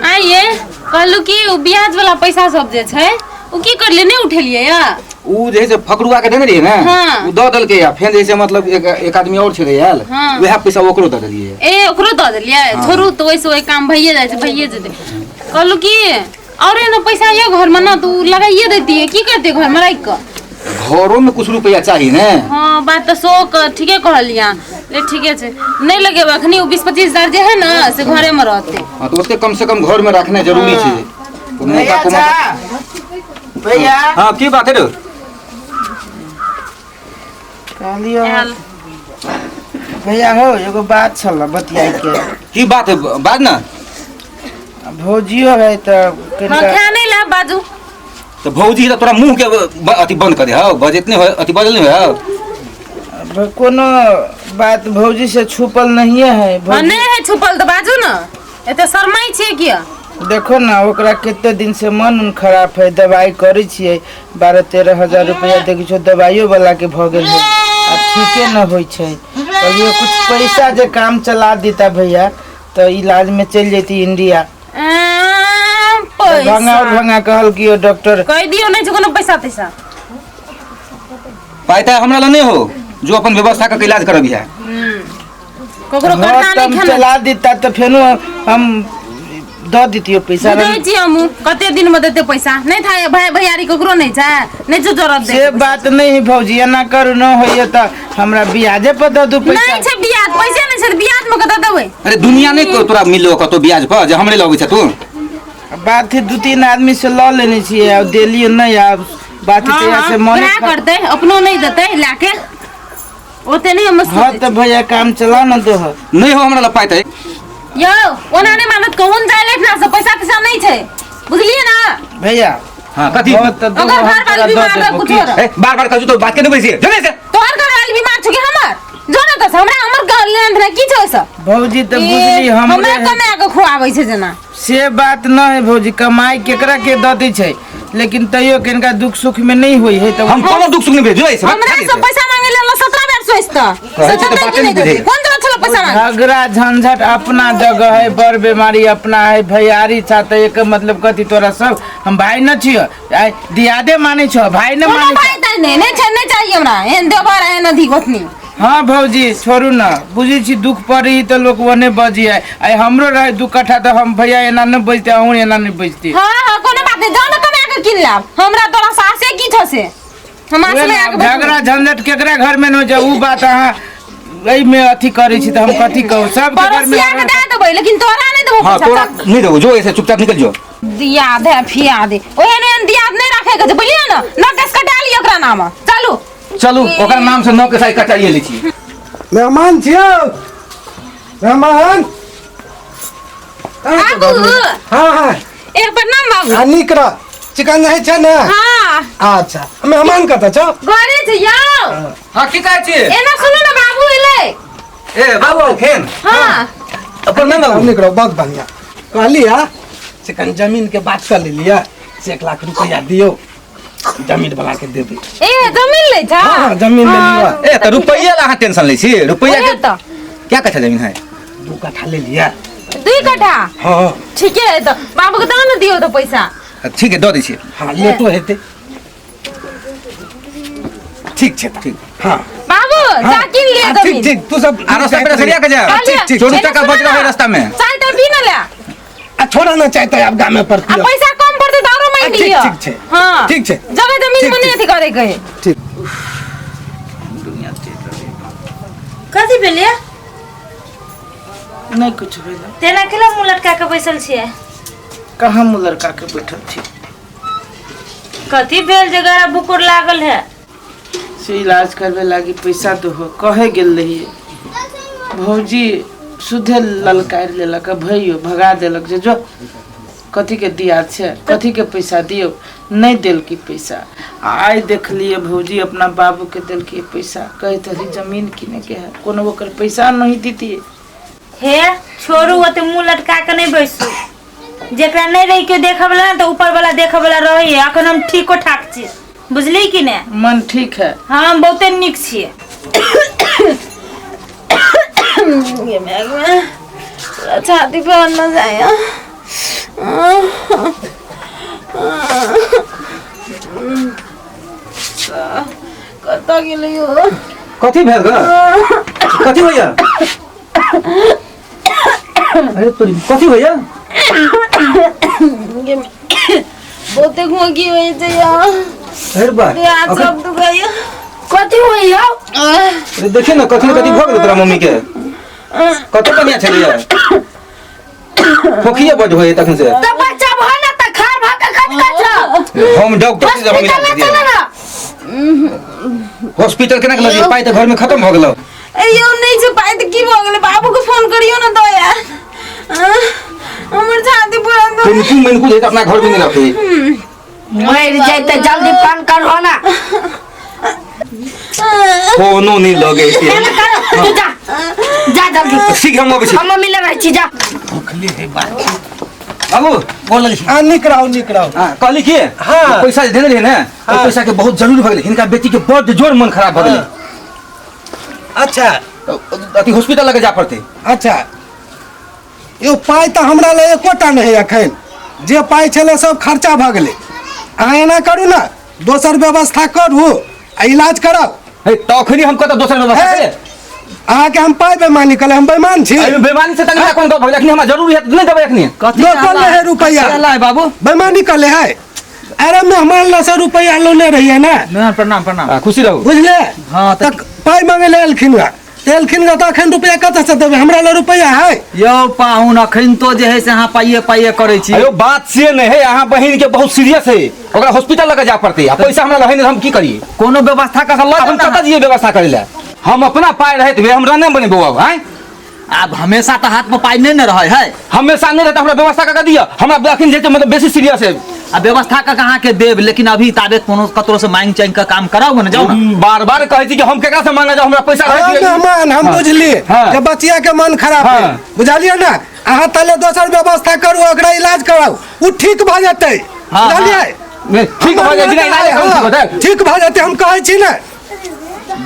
आइए कहलू कि ओ ब्याज वाला पैसा सब जे छै ओ की करलियै नहि उठेलियै या उ जे है से फकरुआ के देने रहियै ने हाँ। उ दऽ देलकै आ फेर जे है से मतलब एक एक आदमी और छलै आयल हाँ। वएह पैसा ओकरो दऽ देलियै ए ओकरो दऽ देलियै छोड़ू तऽ ओहिसँ ओहि काम भइए जाइ छै भइए जेतै कहलू कि और एना पैसा ये घर में ना तो उ लगाइए देतियै की करतै घर में राखि कऽ घरो में कुछ रुपया चाही ने हाँ बात तऽ सो कऽ ठीके कहलियै ले ठीके छै नहि लगेबै अखनी ओ 20-25 हजार जे है ना से घरे में रहतै हाँ तो ओते कम से कम घर में रखना जरूरी छै तो मौका भैया को जा भैया हाँ की बात है रे कहलियो आयल भैया हो एगो बात छल बतियाए के की बात है बात ना भौजियो है तऽ हाँ कनिका खा नहीं ला बाजू तो भौजी तऽ तोरा मुंह के अथी बंद कर दे हौ बजैत नहि हो अथी बजल नहि हो कोनो बात भौजी से छुपल नहीं है हाँ भौजी नहीं है छुपल तऽ बाजू ना एते शरमाइ छियै किया देखो ना ओकरा कते दिन से मन उन खराब है दवाई करै छियै 12-13 हजार रुपया देखै छो दवाइयो वाला के भऽ गेल है आ ठीके न होइ छै कहियो कुछ पैसा जे काम चला देता भैया तऽ इलाज में चलि जैती इंडिया ऐं, भंगा और पैसा भंगा कहल कि डॉक्टर कहि दियौ नहि छै कोनो पैसा तैसा पाइ ताइ हमरा लग नहि हो जो अपन व्यवस्था कऽ के इलाज करबिहे ककरो हाँ, करना तऽ नहि हम खाना चला देता तऽ फेनो हम दऽ दितियो पैसा बुझै छी हमहूँ कते दिन में देते पैसा नहीं था भाई भैयारी ककरो नहीं छै नहीं छै जरूरत से दे बात नहीं है भौजी एना करू न होइए तऽ हमरा ब्याजे पर दऽ दू पैसा नहीं छै ब्याज पैसे नहीं छै तऽ ब्याज में कतऽ देबै अरे दुनिया नहि तोरा मिललो कतौ ब्याज पर जे हमरे लगै छ तू बात है दू तीन आदमी से लऽ लेने छियै आब देलियै नहि आब बात है हाँ तहिया से हाँ मने वएह करतै अपनो नहीं देतै लाके ओते नहीं हम हाँ तऽ भैया काम चला न दो नहि हो हमरा लग पाइ ताइ यौ ओना नहीं मानत कहून जाय लेट ना से पैसा तैसा नहीं छै बुझलियै ना भैया हाँ कथी हाँ तऽ दो ओकर हम घर तोरा वाली दऽ बीमार देबो कुछ की? और ए बार बार कहू तो बात के नहि बैसी जने से तोहर घर वाली बीमार छौ कि हमर जो ना तऽ हमरा हमर घर लेन देन की छै ओहिसँ भौजी तऽ बुझली हमरा हमरे है। कमा के खुआबै छै जेना से बात न है भौजी कमाई केकरा के दऽ दै छै लेकिन तैयो किनका दुख सुख में नहीं होई है तऽ हम कोनो दुख सुख नहि भेजो ऐसे हमरा से पैसा मांगे ले 17 बेर सोचता कहै छी तऽ सोचता बाते कि नहि नहीं देते बुझैए। कोन जरूरत छलो पैसा मांगे झगड़ा झंझट अपना जगह है बड़ बीमारी अपना है भैयारी छा तऽ एक मतलब कथी तोरा सब हम भाई न छियो आइ दियादे मानै छो भाई न कोनो मानै भाई ताई नहीं नहीं छै नहीं चाहिए हमरा एहन देवर एहन अथी गोतनी हाँ भौजी छोड़ू न बुझै छी दुख पड़ी तऽ लोक ओने बजी है आइ हमरो रहे दू कट्ठा तऽ हम भैया एना नहि बजते अहूँ एना नहि बजते हाँ हाँ कोनो बात नहीं जाओ ना कमा के किन लाब हमरा तोरा सासे की छौ से हम उहे आसे ने, में आके झगड़ा झंझट केकरा घर में न हो जाए उ बात अहाँ एहिमे अथी करै छी तऽ हम कथी कहू सबके घर में पड़ोसिया के दे देबै लेकिन तोरा नहीं देबो हाँ पैसा तोरा चल। नहीं देबो जो ऐसे चुपचाप निकल जो दियाद है फियाद है ओहन एहन दियाद नहीं रखे के छै बुझलियै ना न केस कटा लियो ओकरा नाम चलू चलू ओकरा नाम से नौ के साई कटाइए लै छी मेहमान छियौ मेहमान बाबू हाँ हाँ ए प्रणाम बाबू आ नीक रह चिकन नहीं छै ने हाँ अच्छा मेहमान कतऽ छौ घरे छै यौ हाँ की कहै छी एना सुनू ना बाबू एलै ए बाबू फेन हाँ अपन ना बाबू नीक रह बहुत बढ़िया कहली हा चिकन जमीन के बात कर लेलियै से 1 लाख रुपया दियौ जमीन वाला के देबै ए जमीन लै छा हाँ जमीन ले लिअ ए तऽ रुपैया ला अहाँ टेंशन लै छी रुपैया के ओहे तऽ क्या कट्ठा जमीन है 2 कट्ठा ले लिअ 2 कट्ठा हाँ ठीके है तऽ बाबू के दऽ ने दियौ तऽ पैसा ठीक है दऽ दै छियै हाँ लेटो हेतै ठीक छै ठीक हाँ बाबू जा किन लिअ हाँ, ठीक जमीन ठीक तू सब आ रास्ता पे सरिया के जा कहलियै, ठीक, ठीक, चोरू एने टका सुनू बच रहा है ना, रास्ता में चाय तऽ पी न ले आ छोड़ा ना चाहे तो आप गामे पर आ पियो। पैसा कम पड़तै तऽ आरो आ, मांगि ठीक लिअ ठीक छै हाँ ठीक छै जगह जमीन ठीक, में नहीं ठीक। अथी करे के है ठीक कथी भेलै नहि कुछ भेल तेना केला मुँह लटका के बैसल छियै कहाँ मुँह लड़का के बैठल छी कथी भेल जे गरा बुकुर लागल है से इलाज करबे लागी पैसा दहो कहे गेल रहियै भौजी सुधे ललकारि लेलक आ भैयो भगा देलक जे जो कथी के दिया छै कथी के पैसा दियौ नहि देलकी पैसा आ आइ देखलियै भौजी अपना बाबू के देलकी पैसा कहैत रही जमीन किने के है कोनो ओकर पैसा नहीं दितियै हे छोड़ू ओते मुँह लटका के नहि बैसू जेकरा नहि रही केओ देखऽ वाला ने तऽ ऊपर वाला देखऽ वाला रहैए अखन हम ठीको ठाक छी बुझली कि ने मन ठीक है हाँ हम बहुते नीक छियै ये बैग में छाती पे न जाए भऽ गेलै यौ। कथी भेल ग कथी होइया अरे तोरी कथी होइया बहुते खोकी होइ छै यौ। अरे बा देह हाथ सब दुखाइया। कथी होइया अरे देखिए ना कथी न कथी भऽ गेल तोरा मम्मी के कते बढ़िया छलैया खोखिए बड होइए तखन से तऽ बच्चा भऽ ने तऽ खार भऽ के कथी कर छौ हम डॉक्टर से हम हॉस्पिटल इलाज चल करियै। ना हॉस्पिटल केना के लऽ जइयै? पाइ तऽ घर में खत्म भऽ गेलो ए यौ नहि छै पाइ तऽ की भऽ गेलै बाबूके फोन करियौ ने दया हमर छाती पूरा दर्द- तुमकू मेनकू जे अपना घर में नहीं रखे मर जाए तऽ जल्दी फोन करहो ना फोनो नहीं लगे छै ना कर तू जा जा जल्दी ठीक हम अबै छी हम मम्मी लग रहै छी जा बाबू बोल छी हाँ निक रहो निक रहो हाँ कहली की हाँ। पैसा जे देने रहियै ने ओहि पैसा के बहुत जरूरी भऽ गेलै हिनका बेटी के बड्ड जोर मन खराब भऽ गेलै अच्छा अथी हॉस्पिटल लगे जा पड़तै अच्छा यौ पाइ तऽ हमरा लग एकोटा नहि है एखन जे पाइ छलै सब खर्चा भऽ गेलै अहाँ एना करू ने दोसर व्यवस्था करू आ इलाज कराउ हे तखनी हम कतऽ दोसर व्यवस्था हे, करे अहाँके हम पाइ बेमानी कले हम बेमान छी एहिमे बेमानी से तंग कोन गप भऽ गेलै एखनी हमरा जरूरी है तऽ नहि देबै एखनी कथी लोकल है रुपैआ हल्ला है बाबू बेमानी कले है अरे मेहमान लग से रुपैआ लोने रहिए ना मेहमान प्रणाम प्रणाम हाँ, खुशी रहू बुझले हाँ, तऽ- तऽ पाइ मांगे ले एलखिन गा तऽ एलखिन गा तऽ एखन रुपैआ कतऽसँ देबै हमरा लग रुपैआ है यौ पाहुन अखन तो जे है से अहाँ पाइए पाइए करै छी अयो बात से नहीं है अहाँ बहिन के बहुत सीरियस है ओकरा हॉस्पिटल लगे जा पड़तै आ पैसा हमरा लग है नहीं तऽ हम की करिए कोनो व्यवस्था कऽ के लऽ हम जाउ कतऽ ने जइए व्यवस्था करै लए हम अपना पाइ रहैत हुए हम रहने बने बौआ आँय आब हमेशा तऽ हाथ में पाइ नहि ने रहै है हमेशा नहीं रहता हमरा व्यवस्था कऽ के दिअ हमरा अखन जे छै मतलब बेसी सीरियस है आ व्यवस्था कऽ के अहाँके देब लेकिन अभी ताबे कोनो ककरो से मांगि चांगि के काम कराउ ने जाउ ने बार बार कहै छी कि हम केकरा से मांगे जाउ हमरा पैसा हाँ, रहै दिअ। मेहमान हम बुझलिए हाँ। जे बचिया के मन खराब है हाँ। बुझलिए ना अहाँ तले दोसर व्यवस्था करू ओकरा इलाज कराउ ओ ठीक भऽ जेतै हाँ, बुझलिए नहीं, ठीक भऽ जाइ बिना इलाज के हम ठीक होतै ठीक भऽ जेतै हम कहै छी ने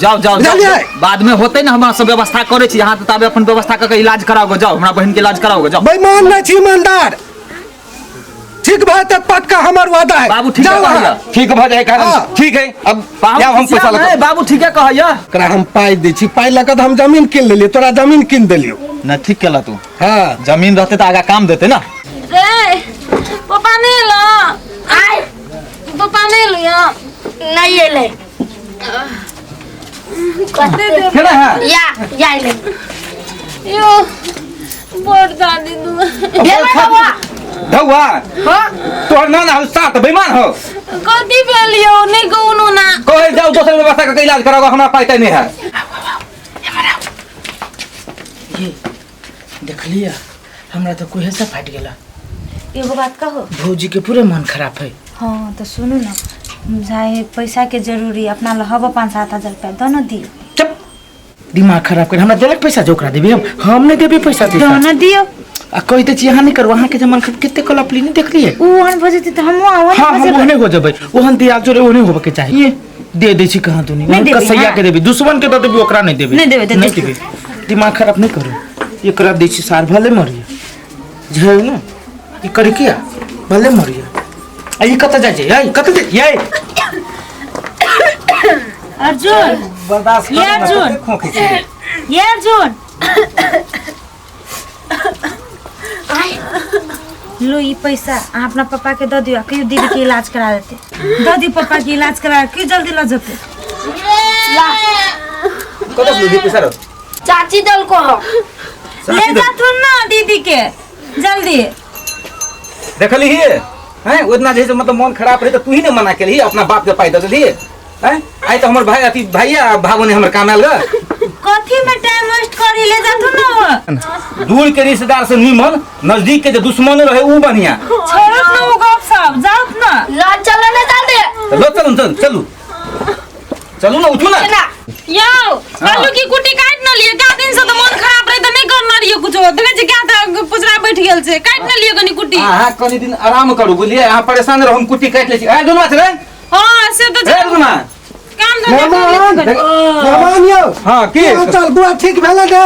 जाउ जाउ जाउ बुझलियै? बाद में होतै ने हमरा सब व्यवस्था करै छी अहाँ तऽ ताबे अपन व्यवस्था कऽ के इलाज कराउ जाउ हमरा बहिन के इलाज कराउ जाउ बेईमान नहि छी ईमानदार ठीक भऽ जेतै पक्का हमर वादा है बाबू ठीक जाउ अहाँ। कहैया ठीक भऽ जाइ कारण हाँ। ठीक है अब पाहुन जाउ हम पैसा लऽ नहि, बाबू ठीके कहैया ओकरा हम पाइ दै छी पाइ लऽ कऽ तऽ हम जमीन कीन लेलियै तोरा जमीन कीन देलियौ ना ठीक केला तू हाँ जमीन रहते तऽ आगा काम देते ना रे पप्पा नहि एलो आय पप्पा नहि एलो यहाँ नहीं एलै कते देर केना है या या एलै यो बड़ दादी तू भेलै बौआ धौआ हाँ तोहर नाना हम सात बेईमान हो कथी भेल यौ नहि कहू ना कहे जाउ दोसर व्यवस्था करके इलाज कराओ हमरा पाइ ताइ नहीं है ये देखलिए हमरा तऽ कुहेसा फाटि गेला एगो बात कहो भौजी के पूरे मन खराब है हाँ तो सुनू ना जाए पैसा के जरूरी अपना लहब 5-7 हजार रुपया दो ना दियो। चुप दिमाग खराब कर हमरा देलक पैसा जो ओकरा देबी हम नहीं देबी पैसा दो तैसा ना दियो। आ कहते छी अहाँ नहीं करू अहाँ के जे मन खराब कते कलपली नहीं देखलिए। ऊ ओहन भऽ जेतै तऽ हमहूँ ओहन हाँ भऽ हम जेबै। ओहने हो जेबै ओहन दियाल चोरे ओहने होबे के चाही ये दे दे छी कहाँ तू नहीं नहीं देबै, कसैया हाँ। के देबी दुश्मन के दऽ देबी ओकरा नहीं देबी। नहीं देबै, तऽ नहीं देखियौ। देबी दिमाग खराब नहीं करू एकरा दै छी सार भले मरिए झे ने ई करी किया भले मरिए आ ई कतऽ जाइ छै ये कतऽ जाइ ये। अर्जुन बर्दाश्त ये अर्जुन खोखै छी ये अर्जुन लो ई पैसा अहाँ अपना पापा के दऽ दियौ आ कहियो दीदी के इलाज करा देते दऽ दियौ पापा के इलाज करा कहियो जल्दी लऽ जेतै। कतऽ से लेलियै पैसा रौ? चाची देलको हँ। ले जाथुन ना दीदी के जल्दी। देखली हैं उतना जे है से मतलब मन खराब रहे तऽ तू ही ने मना केलही अपना बाप के पाइ दऽ देलही हैं आइ तऽ हमर भाई अथी भैया आ भागो ने हमर काम आयल ग। कथी में टाइम वेस्ट करी ले जाथुन ना। दूर के रिश्तेदार से निमन नजदीक के जे दुश्मन रहे उ बढ़िया। छोड़त ना उ गप सब जाउत ना। ल चल ने जल्दी। तऽ लो चलू चलू चलू चलू ना उठू ना। ना यौ कहलू कि कुट्टी काटि न लिअ कए दिन से तऽ मन खराब रहे तऽ नहि करने रहियै कुछो देखै छियै क्या तऽ पुजरा बैठ गेल छै काटि न लिअ कनि कुट्टी। अहाँ कनि दिन आराम करू बुझलियै अहाँ परेशान रहू हम कुट्टी काटि लै छी ए दुनू छै रे। हाँ से तऽ ए दुनू काम धंधा मेहमान मेहमान यौ हाँ की की हाल चाल बुआ ठीक भेलै ने?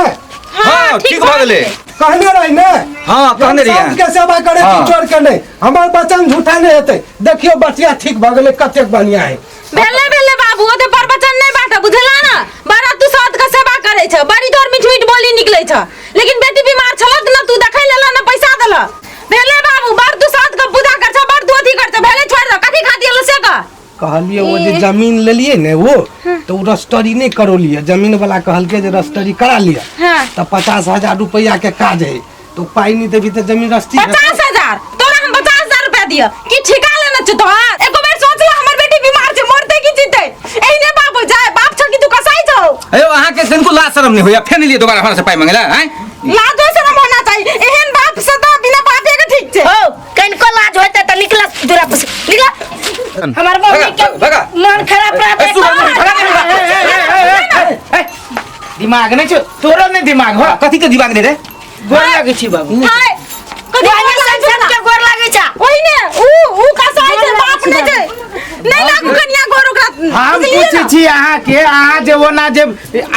हाँ ठीक भऽ गेलै। कहने रही ने? हाँ कहने रहियै। सबके सेवा करे छी हाँ। चोर के नहीं हमर वचन झूठा नहीं हेतै। देखियो बचिया ठीक भऽ गेलै कतेक बढ़िया है। भेले भेले बाबू ओते पर वचन नहीं बांट बेटा बुझला ना बड़ा तू साथ का सेवा करे छ बड़ी तोर मीठ मीठ बोली निकले छ लेकिन बेटी बीमार छल त ना तू देखै लेला ना पैसा देला भेले बाबू बड़ तू साथ का पूजा कर छ बड़ तू अथी कर छ भेले छोड़ दे कथी खाती एलो से का कहलिए वो जे जमीन लेलिए ने वो तो उ रजिस्ट्री नहीं करोलिए जमीन वाला कहलके जे रजिस्ट्री करा लिया हाँ। तो 50,000 रुपया के काज है तो पाई नहीं देबी तो जमीन रजिस्ट्री 50,000 तोरा हम 50,000 रुपया दिया कि ठिका लेना छ तोहार एको बेर सोच ल हमर बेटी बीमार छै मरते की जीते एहने बाप हो जाए बाप छ कि तू कसाई छौ अयो अहाँ के तनिको लाज शरम नहीं होइया फेर लिए दोबारा हमरा से पाई मांगेला हैं लाजो शरम होना चाहिए एहन बाप से तो बिना बापे के ठीक छै हो कनिको लाज होते त निकला दूरा पर से निकला हमार मम्मी के भगा। मन खराब रहते ए, सुगर नहीं, भगा नहीं, भगा। ए, दिमाग नहीं छौ तोरो नहीं दिमाग हो कथी के दिमाग नहीं रे गोर लागै छी बाबू हाय कथी ओहिने गोर लागै सब छौ के गोर लागै छ ओहिने ऊ ऊ कसाई छै बाप नहि छै नहि लागू कनिया गोर ओकरा हम बुझलियै पूछै ना? छी अहाँके अहाँ जे ओना जे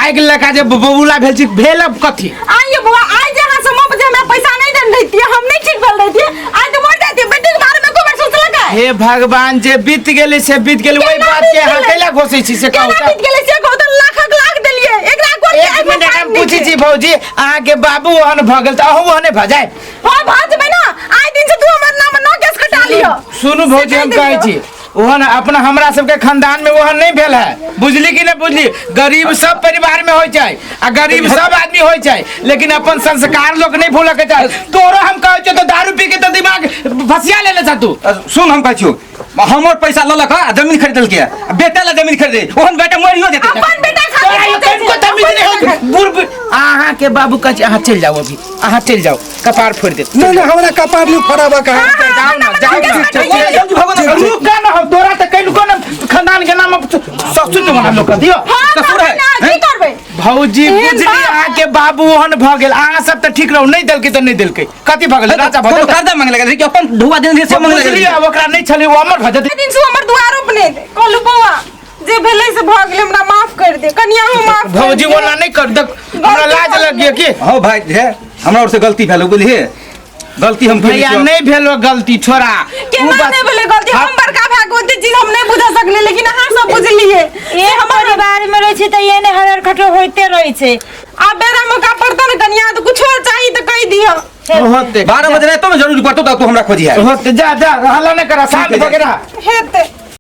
आगि लगा जे बबूला भेल छी भेल अब कथी आइ ये बुआ आइ जे अहाँ समय पर जे हमरा पैसा नहि देने रहितियै हम नहि ठीक भेल रहितियै आइ तऽ मरि जैतियै बेटीके बारेमे एको बेर सोचलकै हे भगवान जे बीत गेलै से बीत गेलै ओहि केना बात के बीत अहाँ गेलै? कैला घोसै छी से कहू केना तऽ बीत गेलै से कहू तऽ लाखक लाख देलियै एकरा कोन एक मिनट हम पूछै छी भौजी अहाँके बाबू ओहन भऽ गेल तऽ अहूँ ओहने भऽ जाय हां भऽ जेबै ना आइ दिन से तू हमर नाम न केस कटा लियो सुनू भौजी हम कहै छी ओहन अपना हमरा सबके खानदान में ओहन नहीं भेल है बुझली कि नहीं बुझली गरीब सब परिवार में होइ छै आ गरीब सब आदमी होइ छै लेकिन अपन संस्कार लोग नहीं भूलऽ के चाही तोरो हम कहै छियौ तऽ दारू पी के तऽ दिमाग फसिया लेले छ तू सुन हम कहै छियौ हमर पैसा ललक आ जमीन खरीदलकै आ बेटा ला जमीन खरीदे ओहन बेटा मरियो जेतै अपन बेटा तोरा खातिर यो कनिको तमीज नहीं होइ बुढ़ अहाँ के बाबू कहै छै अहाँ चलि जाउ अभी अहाँ चलि जाउ कपार फोड़ि देत नहीं नहीं हमरा कपार नहीं फोड़ाबा का जाउ ना जाउ ना जल्दी भगो ना रुक ना हम तोरा तऽ कनिको ने खानदान के नाम ससुर के बना लोग दियो ससुर है, की करबै भौजी एहन बुझली बात? अहाँ के बाबू ओहन भऽ गेल अहाँ सब तऽ ठीक रहू नहीं देलकै तऽ नहीं देलकै कथी भऽ गेल राजा भऽ कोनो गेल कर्जा मांगे लगल कि अपन ढुआ देने से मांगे बुझली लगल आब ओकरा नहीं छलै ओ अमर भऽ जेतै दिन से हमर दुआरो पर नहि कहलू बौआ जे भेलै से भऽ गेलै हमरा माफ कर दे कनिया हम माफ कर भौजी दे। ओना नहीं कर देख हमरा लाज लगिए की हाँ भाई जे हमरा ओर से गलती भेल बुझलिए गलती हम भैया नहीं भेलो गलती छोड़ा उ केना बस- नहि भेलै गलती हम बड़का भाई के ओते चीज हम नहि बुझा सकलियै लेकिन अहाँ सब बुझलियै एक परिवार में रहै छै तऽ एहने हरर खटो होइते रहै छै आब बेरा मौका पड़तौ ने कनिया तऽ कुछो चाही तऽ कहि दिअ होते 12 बजे रातो में जरूरी पड़तो तो तू हमरा खोजी है होते जा जा हल्ला नहीं करा शांत भऽ के रह हेतै।